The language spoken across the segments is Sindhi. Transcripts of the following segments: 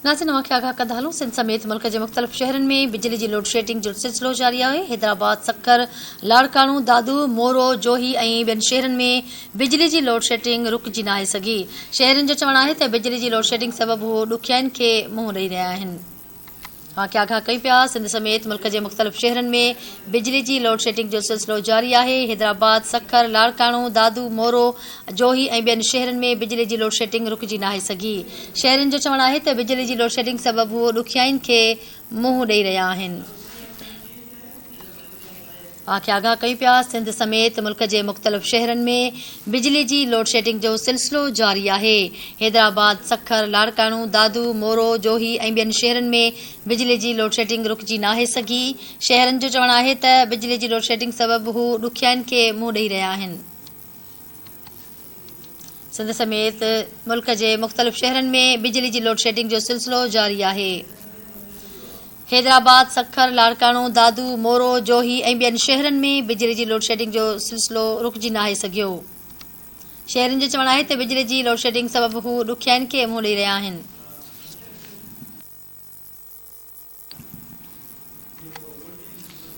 ناظرين اوهان کي آگاهه ڪندا هلون سنڌ سميت ملڪ جي مختلف شهرن ۾ بجلي جي لوڊشيڊنگ جو سلسلو جاري آهي حيدرآباد، سکر، لاڙڪاڻو، دادو، مورو، جوهي ۽ ٻين شهرن ۾ بجلي جي لوڊشيڊنگ رڪجي ناهي سگهي شهرين جو چوڻ آهي ته بجلي جي لوڊشيڊنگ سبب هو ڏکيائين کي منهن ڏئي رهيا آهن. اوهان کي آگاهه ڪيون پيا سنڌ سميت ملڪ جي مختلف شهرن ۾ بجلي جي لوڊشيڊنگ جو سلسلو جاري آهي حيدرآباد، سکر، لاڙڪاڻو، دادو، مورو، جوهي ۽ ٻين شهرن ۾ بجلي جي لوڊشيڊنگ رڪجي ناهي سگهي شهرين جو چوڻ آهي ته بجلي جي لوڊشيڊنگ سبب هو ڏکيائين کي منهن ڏئي رهيا آهن. اوهان کي آگاهه ڪيون پيا سنڌ سميت ملڪ جي مختلف شهرن ۾ بجلي جي لوڊشيڊنگ جو سلسلو جاري آهي حيدرآباد، سکر، لاڙڪاڻو، دادو، مورو، جوهي ۽ ٻين شهرن ۾ بجلي جي لوڊشيڊنگ رڪجي ناهي سگهي شهرين جو چوڻ آهي ته بجلي جي لوڊشيڊنگ سبب هو ڏکيائين کي منهن ڏئي رهيا آهن. سنڌ سميت ملڪ جي مختلف شهرن ۾ بجلي جي لوڊشيڊنگ جو سلسلو جاري آهي. حيدرآباد، سکر، لاڙڪاڻو، دادو، مورو، جوهي ۽ ٻين شهرن ۾ بجلي جي لوڊشيڊنگ جو سلسلو رڪجي ناهي سگهيو. شهرين جو چوڻ آهي ته بجلي جي لوڊشيڊنگ سبب هو ڏکيائين کي منهن ڏئي رهيا آهن.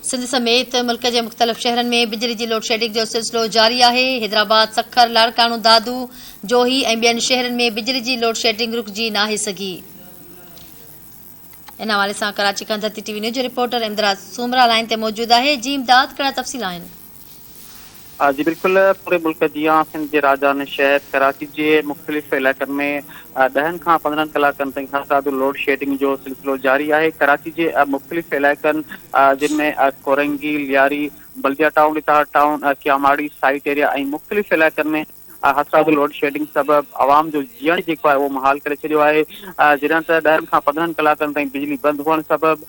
سنڌ سميت ملڪ جي مختلف شهرن ۾ بجلي جي لوڊشيڊنگ جو سلسلو جاري آهي، حيدرآباد، سکر، لاڙڪاڻو، دادو، جوهي ۽ ٻين شهرن ۾ بجلي جي لوڊشيڊنگ رڪجي ناهي سگهي. ان حوالي سان ڪراچي کان ڌرتي ٽي وي نيوز جو رپورٽر امداد سومرا لائين تي موجود آهي، جي امداد ڪهڙا تفصيل آهن؟ جي بلڪل پوري ملڪ جيان سنڌ جي راڄڌاني شهر ڪراچي جي مختلف علائقن ۾ ڏهن کان 15 ڪلاڪن تائين هٿرادو لوڊ شيڊنگ جو سلسلو جاري آهي ڪراچي جي مختلف علائقن جن ۾ Korangi, Lyari, Baldia town, Ittehad town, Keamari, site area ۽ مختلف علائقن ۾ هٿرادو لوڊ شيڊنگ سبب عوام جو جيئڻ جيڪو آهي اهو محال ڪري ڇڏيو آهي جڏهن ته ڏهن کان 15 ڪلاڪن تائين بجلي بند هئڻ سبب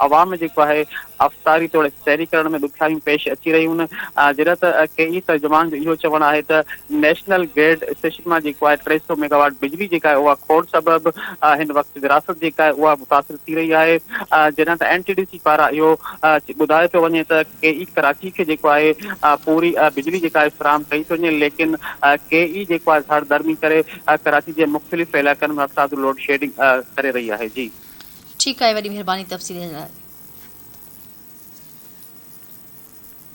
عوام جيڪو آهي افطاري توڙي سحري ڪرڻ ۾ ڏکيائيون پيش اچي رهيون آهن جڏهن ته ڪي اي ترجمان جو اهو چوڻ آهي ته نيشنل گرڊ اسٽيشن مان جيڪو آهي 300 ميگاواٽ بجلي جيڪا آهي اها کوڙ سبب هن وقت وراثت جيڪا آهي اها متاثر ٿي رهي آهي جڏهن ته اين ٽي ڊي سي پاران اهو ٻڌايو پيو وڃي ته ڪي اي ڪراچي کي جيڪو آهي پوري بجلي جيڪا آهي فراهم ڪئي ٿي وڃي ليڪن ڪي اي جيڪو آهي ڌڙ ڌرمي ڪري ڪراچي جي مختلف علائقن ۾ هٿرادو لوڊ شيڊنگ ڪري رهي آهي جي. ٺيڪ آهي وڏي مھرباني تفصيل ڏيڻ لاء.